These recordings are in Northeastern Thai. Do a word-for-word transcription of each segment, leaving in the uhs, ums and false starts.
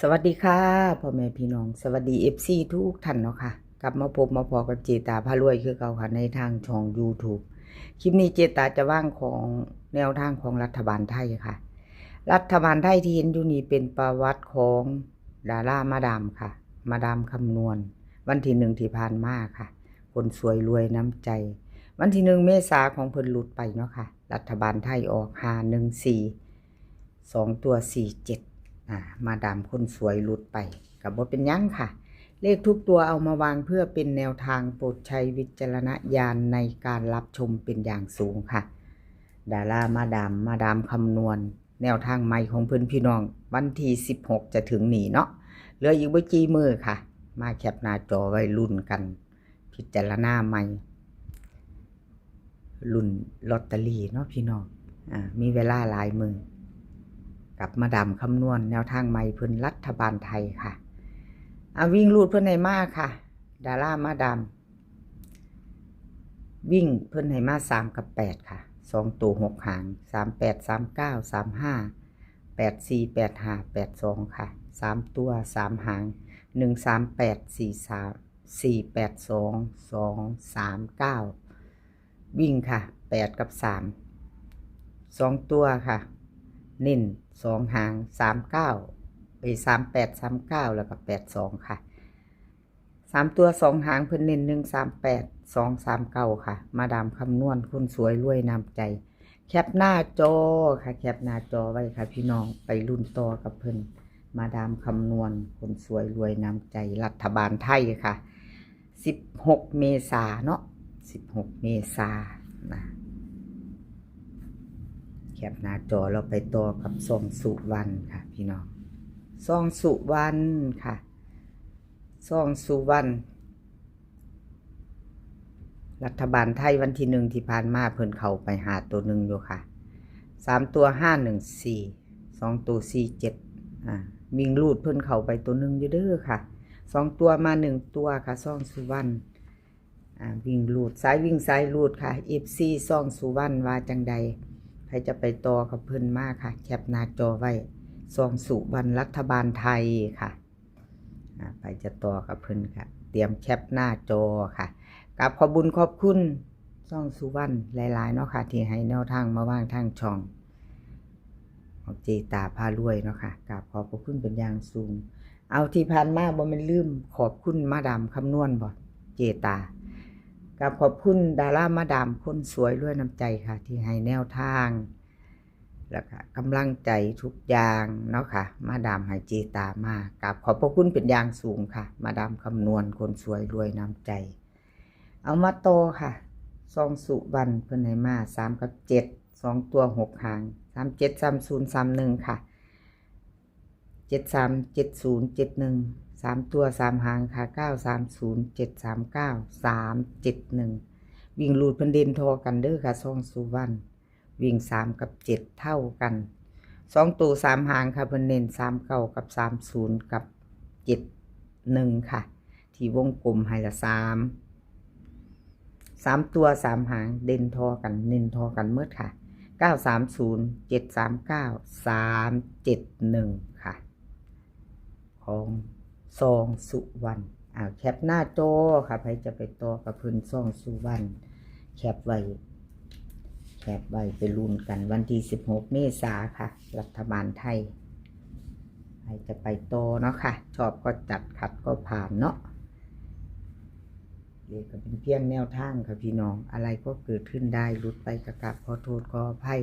สวัสดีค่ะ พ่อแม่พี่น้อง สวัสดี เอฟซี ทุกท่านเนาะค่ะ กลับมาพบมาพอกับเจตาพารวยคือเก่าค่ะ ในทางช่อง YouTube คลิปนี้เจตาจะวางของแนวทางของรัฐบาลไทยค่ะ รัฐบาลไทยที่เห็นอยู่นี่เป็นประวัติของดารามาดามค่ะ มาดามคำนวณ วันที่หนึ่งที่ผ่านมาค่ะ คนสวยรวยน้ำใจ วันที่หนึ่งเมษาของเพิ่นหลุดไปเนาะค่ะ รัฐบาลไทยออกห้าหนึ่งสี่ สองตัวสี่เจ็ด อ่า มาดามคนสวยหลุดไป ก็บ่เป็นหยังค่ะ เลขทุกตัวเอามาวางเพื่อเป็นแนวทาง โปรดใช้วิจารณญาณในการรับชมเป็นอย่างสูงค่ะ ดารามาดาม มาดามคำนวณ แนวทางใหม่ของเพิ่นพี่น้อง วันที่สิบหกจะถึงนี้เนาะ เหลืออีกบ่กี่มื้อค่ะ มาแคปหน้าจอไว้ลุ้นกัน พิจารณาใหม่ ลุ้นลอตเตอรี่เนาะพี่น้อง อ่า มีเวลาหลายมื้อ กับมาดามคำนวณแนวทางใหม่เพิ่นรัฐบาลไทยค่ะ อ่า วิ่งรูดเพิ่นให้มาค่ะ ดารามาดาม วิ่งเพิ่นให้มาสามกับแปดค่ะ สองตัวหกหาง สามแปด สามเก้า สามห้า แปดสี่ แปดห้า แปดสองค่ะ สามตัวสามหาง หนึ่งสามแปด สี่สาม สี่แปดสอง สองสามเก้า วิ่งค่ะ แปดกับสาม สองตัวค่ะ เน้นสองหาง สามเก้า เอ้ย สามแปด สามเก้า แล้วก็แปดสองค่ะ สามตัวสองหางเพิ่นเน้น หนึ่งสามแปด สองสามเก้าค่ะ มาดามคำนวณคนสวยรวยน้ำใจ แคปหน้าจอค่ะ แคปหน้าจอไว้ค่ะพี่น้อง ไปลุ้นต่อกับเพิ่น มาดามคำนวณคนสวยรวยน้ำใจ รัฐบาลไทยค่ะ สิบหกเมษาเนาะ สิบหกเมษานะ แคปหน้าจอเราไปต่อกับซองสุวรรณค่ะพี่น้อง ซองสุวรรณค่ะ ซองสุวรรณ รัฐบาลไทยวันที่หนึ่งที่ผ่านมาเพิ่นเข้าไปหาตัวหนึ่งอยู่ค่ะ สามตัวห้าหนึ่งสี่ สองตัวสี่เจ็ด อ่า วิ่งรูดเพิ่นเข้าไปตัวหนึ่งอยู่เด้อค่ะ สองตัวมาหนึ่งตัวค่ะ ซองสุวรรณ อ่า วิ่งรูด สายวิ่งสายรูดค่ะ เอฟซี ซองสุวรรณว่าจังใด ใครจะไปต่อกับเพิ่นมาค่ะ แคปหน้าจอไว้ ซองสุวรรณรัฐบาลไทยค่ะ อ่า ไปจะต่อกับเพิ่นค่ะ เตรียมแคปหน้าจอค่ะ กราบขอบบุญขอบคุณซองสุวรรณหลายๆเนาะค่ะ ที่ให้แนวทางมาวางทางช่องของเจตาพารวยเนาะค่ะ กราบขอบพระคุณเป็นอย่างสูง เอาที่ผ่านมาบ่แม่นลืมขอบคุณมาดามคำนวณบ่ เจตา กราบขอบคุณดารามาดามคนสวยรวยน้ำใจค่ะ ที่ให้แนวทาง แล้วก็กำลังใจทุกอย่างเนาะค่ะ มาดามให้เจตามากราบขอบพระคุณเป็นอย่างสูงค่ะ มาดามคำนวณคนสวยรวยน้ำใจ เอามาต่อค่ะ ซองสุวรรณเพิ่นให้มาสามกับเจ็ด สองตัวหกหาง สามเจ็ด สามศูนย์ สามหนึ่งค่ะ เจ็ดสาม เจ็ดศูนย์ เจ็ดหนึ่ง สามตัวสามหางค่ะ เก้าสามศูนย์ เจ็ดสามเก้า สามเจ็ดหนึ่ง วิ่งรูดเพิ่นเด่นทอกันเด้อค่ะ ซองสุวรรณ วิ่งสามกับเจ็ดเท่ากัน สองตัวสามหางค่ะ เพิ่นเน้นสามเก้ากับสามศูนย์กับเจ็ดหนึ่งค่ะ ที่วงกลมให้ละสาม สามตัวสามหางเด่นทอกัน เน้นทอกันหมดค่ะ เก้าสามศูนย์ เจ็ดสามเก้า สามเจ็ดหนึ่งค่ะ ของซองสุวรรณ อ่า แคปหน้าจอค่ะ ใครจะไปต่อกับเพิ่นซองสุวรรณ แคปไว้ แคปไว้ไปลุ้นกันวันที่สิบหกเมษาค่ะ รัฐบาลไทย ใครจะไปต่อเนาะค่ะ ชอบก็จัด ขัดก็ผ่านเนาะ เลขก็เป็นเพียงแนวทางค่ะพี่น้อง อะไรก็เกิดขึ้นได้ หลุดไปก็กราบขอโทษขออภัย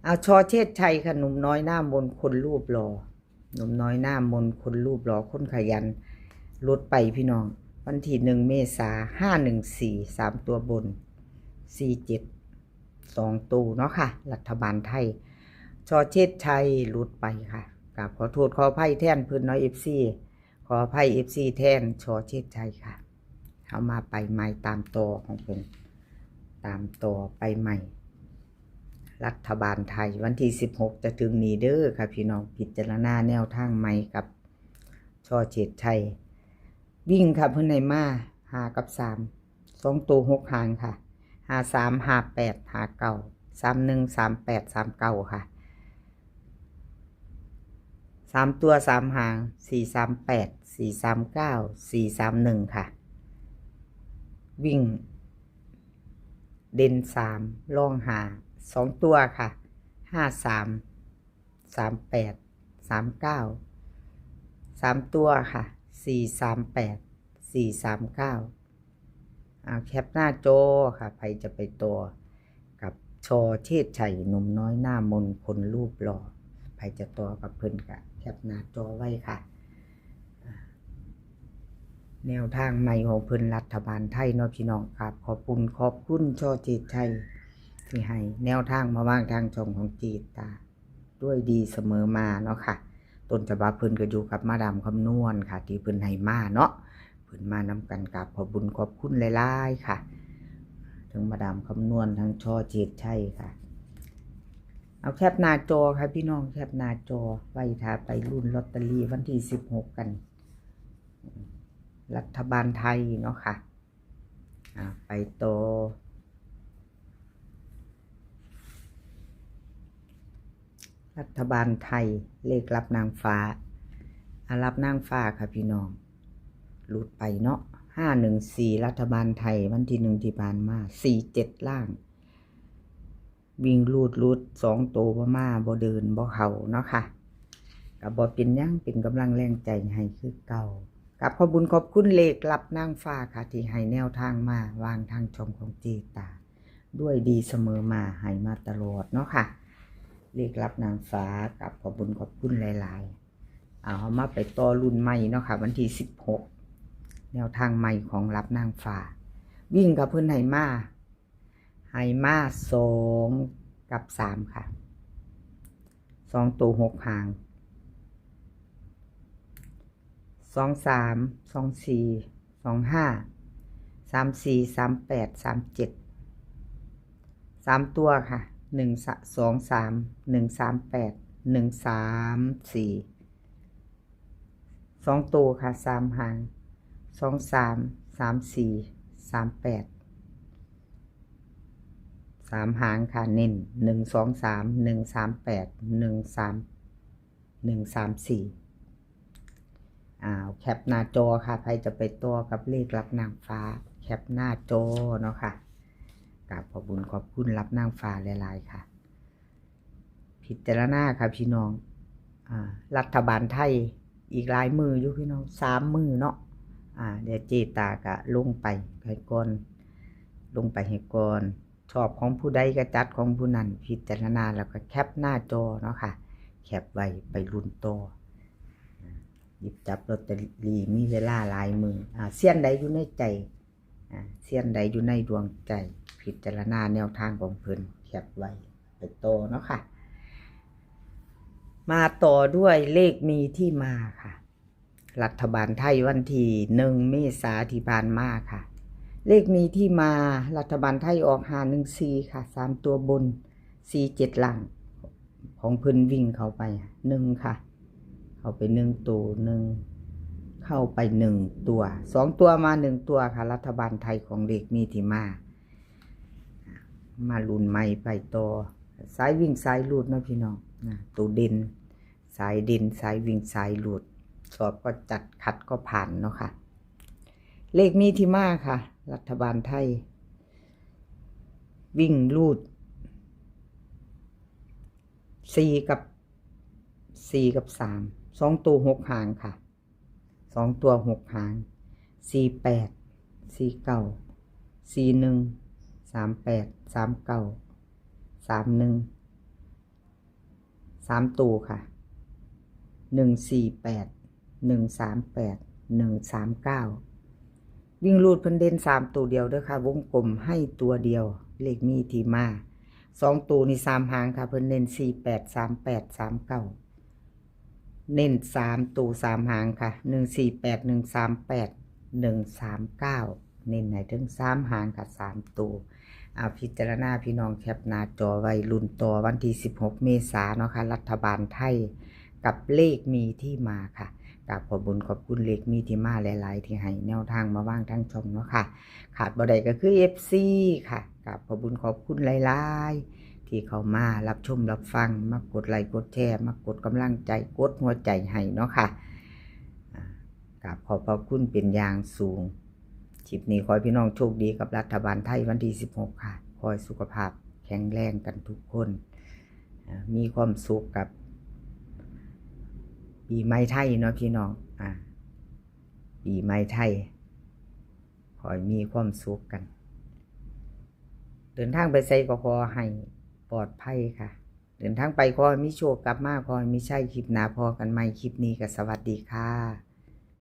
เอา ชอเชษชัยค่ะ หนุ่มน้อยหน้ามนคนรูปหล่อ หนุ่มน้อยหน้ามนคนรูปหล่อ คนขยัน หลุดไปพี่น้อง วันที่หนึ่งเมษา ห้าหนึ่งสี่ สามตัวบน สี่เจ็ด สองตัวเนาะค่ะ รัฐบาลไทย ชอเชษชัยหลุดไปค่ะ กราบขอโทษขออภัยแทนเพิ่นเนาะ เอฟซี ขออภัย เอฟซี แทนชอเชษชัยค่ะ เอามาไปใหม่ตามต่อของเพิ่น ตามต่อไปใหม่ รัฐบาลไทยวันที่สิบหกจะถึงนี้เด้อค่ะพี่น้อง พิจารณาแนวทางใหม่กับชอเชษชัย วิ่งค่ะเพิ่นให้มาห้ากับสาม สองตัวหกหางค่ะ ห้าสาม ห้าแปด ห้าเก้า สามหนึ่ง สามแปด สามเก้าค่ะ สามตัวสามหาง สี่สามแปด สี่สามเก้า สี่สามหนึ่ง ค่ะ วิ่ง เด่นสาม รองห้า สองตัวค่ะ ห้าสาม สามแปด สามเก้า สามตัวค่ะ สี่สามแปด สี่สามเก้า อ่า แคปหน้าจอค่ะ ใครจะไปต่อกับ ช.เชษชัย หนุ่มน้อยหน้ามน คนรูปหล่อ ใครจะต่อกับเพิ่นก็แคปหน้าจอไว้ค่ะ อ่า แนวทางใหม่ของเพิ่น รัฐบาลไทยเนาะพี่น้องครับ ขอบคุณ ขอบคุณ ช.เชษชัย ที่ให้แนวทางมาวางทางช่องของเจตา ด้วยดีเสมอมาเนาะค่ะ ต้นฉบับเพิ่นก็อยู่กับมาดามคำนวณค่ะ ที่เพิ่นให้มาเนาะ เพิ่นมานำกัน กราบขอบบุญขอบคุณหลายๆค่ะ ทั้งมาดามคำนวณ ทั้ง ช.เชษชัย ค่ะ เอาแคปหน้าจอค่ะพี่น้อง แคปหน้าจอไว้ถ้าไปลุ้นลอตเตอรี่วันที่สิบหกกัน รัฐบาลไทยเนาะค่ะ อ่า ไปต่อ รัฐบาลไทย เลขลับนางฟ้า อ่า ลับนางฟ้าค่ะพี่น้อง หลุดไปเนาะ ห้าหนึ่งสี่ รัฐบาลไทย วันที่หนึ่งที่ผ่านมา สี่เจ็ด ล่าง วิ่งรูดหลุด สองตัวบ่มา บ่เดิน บ่เข้าเนาะค่ะ ก็บ่เป็นหยัง เป็นกำลังแรงใจให้คือเก่า กราบขอบบุญขอบคุณเลขลับนางฟ้าค่ะ ที่ให้แนวทางมาวางทางช่องของเจตา ด้วยดีเสมอมา ให้มาตลอดเนาะค่ะ เลขลับนางฟ้า กราบขอบบุญขอบคุณหลายๆ เอามาไปต่อรุ่นใหม่เนาะค่ะ วันที่สิบหก แนวทางใหม่ของลับนางฟ้า วิ่งกับเพิ่นให้มา ให้มา สอง กับ สาม ค่ะ สองตัวหกหาง สองสาม สองสี่ สองห้า สามสี่ สามแปด สามเจ็ด สามตัวค่ะ หนึ่งสองสาม หนึ่งสามแปด หนึ่งสามสี่ สองตัวค่ะ สามหาง สองสาม สามสี่ สามแปด สามหางค่ะ เน้น หนึ่งสองสาม หนึ่งสามแปด หนึ่งสาม หนึ่งสามสี่ อ้าว แคปหน้าจอค่ะ ใครจะไปต่อกับเลขลับนางฟ้า แคปหน้าจอเนาะค่ะ กราบขอบบุญขอบคุณลับนางฟ้าหลายๆค่ะ พิจารณาค่ะพี่น้อง อ่า รัฐบาลไทย อีกหลายมื้ออยู่พี่น้อง สามมื้อเนาะ อ่า เดี๋ยวเจตากะลงไปให้ก่อน ลงไปให้ก่อน ชอบของผู้ใดก็จัดของผู้นั้น พิจารณาแล้วก็แคปหน้าจอเนาะค่ะ แคปไว้ไปลุ้นต่อ อ่า หยิบจับลอตเตอรี่ มีเวลาหลายมื้อ อ่า เซียนใดอยู่ในใจ อ่า เซียนใดอยู่ในดวงใจ พิจารณาแนวทางของเพิ่น แคปไว้ไปต่อเนาะค่ะ มาต่อด้วยเลขมีที่มาค่ะ รัฐบาลไทยวันที่หนึ่งเมษาที่ผ่านมาค่ะ เลขมีที่มา รัฐบาลไทยออก ห้าหนึ่งสี่ ค่ะ สามตัวบน สี่เจ็ด ล่าง ของเพิ่นวิ่งเข้าไป หนึ่ง ค่ะ เข้าไปหนึ่งตัว หนึ่ง เข้าไปหนึ่งตัว สองตัวมาหนึ่งตัวค่ะ รัฐบาลไทยของเลขมีที่มา มาลุ้นใหม่ไปต่อ สายวิ่งสายรูดเนาะพี่น้อง นะ ตัวเด่น สายเด่น สายวิ่งสายรูด ชอบก็จัด ขัดก็ผ่านเนาะค่ะ เลขมีที่มาค่ะ รัฐบาลไทย วิ่งรูด สี่ กับ สี่ กับ สาม สองตัวหกหางค่ะ สองตัวหกหาง สี่แปด สี่เก้า สี่หนึ่ง สามแปด สามเก้า สามหนึ่ง สามตัวค่ะ หนึ่งสี่แปด หนึ่งสามแปด หนึ่งสามเก้า วิ่งรูดเพิ่นเด่นสามตัวเดียวเด้อค่ะ วงกลมให้ตัวเดียว เลขมีที่มา สองตัวนี่สามหางค่ะ เพิ่นเน้น สี่แปด สามแปด สามเก้า เน้นสามตัวสามหางค่ะ หนึ่งสี่แปด หนึ่งสามแปด หนึ่งสามเก้า เน้นให้ถึงสามหางค่ะ สามตัว เอาพิจารณาพี่น้องแคปหน้าจอไว้ลุ้นต่อวันที่สิบหกเมษาเนาะค่ะ รัฐบาลไทยกับเลขมีที่มาค่ะ กราบขอบบุญขอบคุณเลขมีที่มาหลายๆ ที่ให้แนวทางมาวางทางช่องเนาะค่ะ ขาดบ่ได้ก็คือ เอฟซี ค่ะ กราบขอบบุญขอบคุณหลายๆ ที่เข้ามารรับชมรับฟัง มากดไลค์กดแชร์ มากดกำลังใจ กดหัวใจให้เนาะค่ะ อ่า กราบขอบพระคุณเป็นอย่างสูง คลิปนี้ขอให้พี่น้องโชคดีกับรัฐบาลไทยวันที่สิบหกค่ะ ขอให้สุขภาพแข็งแรงกันทุกคน อ่า มีความสุขกับปีใหม่ไทยเนาะพี่น้อง อ่า ปีใหม่ไทย ขอให้มีความสุขกัน เดินทางไปไสก็ขอให้ปลอดภัยค่ะ เดินทางไปขอให้มีโชค กลับมาขอให้มีชัย คลิปหน้าพ้อกันใหม่ คลิปนี้ก็สวัสดีค่ะ